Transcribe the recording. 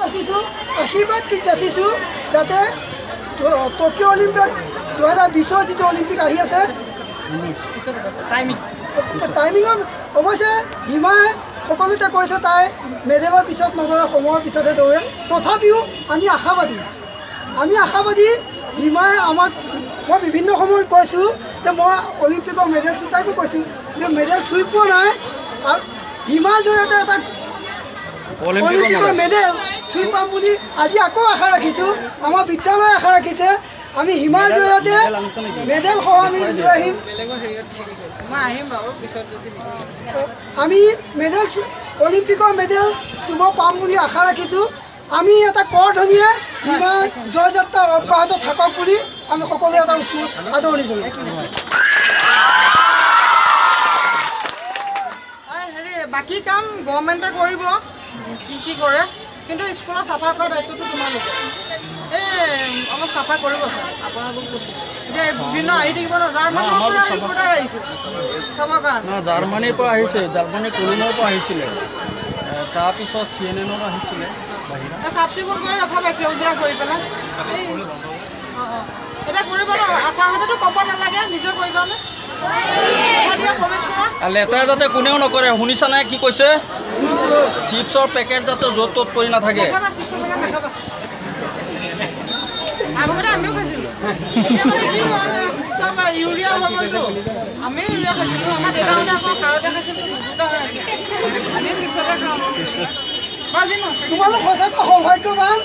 যাচিছোঁ, আশীৰ্বাদ যাচিছোঁ, যাতে Tokyo' Olympic 2020ৰ যিটো অলিম্পিক আহি আছে, টাইমিঙত অৱশ্যে হিমাই সকলোতে কৈছে তাই মেডেলৰ পিছত নদৌৰে, সময়ৰ পিছতহে দৌৰে। তথাপিও আমি আশাবাদী হিমাই আমাক, মই বিভিন্ন সময়ত কৈছোঁ যে মই অলিম্পিকৰ মেডেল, তাইকো কৈছোঁ যে মেডেল চুই পোৱা নাই আৰু হিমাৰ জৰিয়তে এটা অলিম্পিকৰ মেডেল চুই পাম বুলি আজি আকৌ আশা ৰাখিছোঁ। আমাৰ বিদ্যালয়ে আশা ৰাখিছে, আমি হিমাৰ জৰিয়তে মেডেলসহ আমি লৈ আহিম। আমি মেডেল, অলিম্পিকৰ মেডেল চুব পাম বুলি আশা ৰাখিছোঁ। আমি এটা কৰধ্বনিৰে হিমাৰ জয়যাত্ৰা অব্যাহত থাকক বুলি আমি সকলোৱে এটা উষ্ম আদৰণি জনাওঁ। হেৰি, বাকী কাম গভৰ্ণমেণ্টে কৰিব, কি কি কৰে, কিন্তু স্কুলত চাফা কৰা দায়িত্বটো তোমালোকে। এই অলপ চাফা কৰিব, আপোনালোক কৈছোঁ। এতিয়া বিভিন্ন আহি থাকিব ন, জাৰ্মানীৰ পৰা ৰিপৰ্টাৰ আহিছে চাবৰ কাৰণে। জাৰ্মানীৰ পৰা আহিছে, জাৰ্মানী কলোনৰ পৰা আহিছিলে, তাৰপিছত চিএনএনত আহিছিলে। চাফ চিকুণ কৰি ৰখাবা, সেউজীয়া কৰি পেলাই। এই অঁ অঁ এতিয়া কৰিব ন, ছাৰহঁতেতো ক'ব নালাগে, নিজে কৰিবানে? লেতেৰা যাতে কোনেও নকৰে, শুনিছা নাই কি কৈছে? চিপছৰ পেকেট যাতে য'ত ত'ত পৰি নাথাকে। আগতে আমিও খাইছিলোঁ, এতিয়া মানে কি হ'ল, চব ইউৰিয়া হৈ গ'লতো। আমিও ইউৰিয়া খাইছিলোঁ, আমাৰ দেউতাহঁতে আকৌ সাৰতে খাইছিল, হৈ আছে। আমিও চিপছতে খাওঁ। তোমালোক সঁচাকৈ সৌভাগ্যৱান।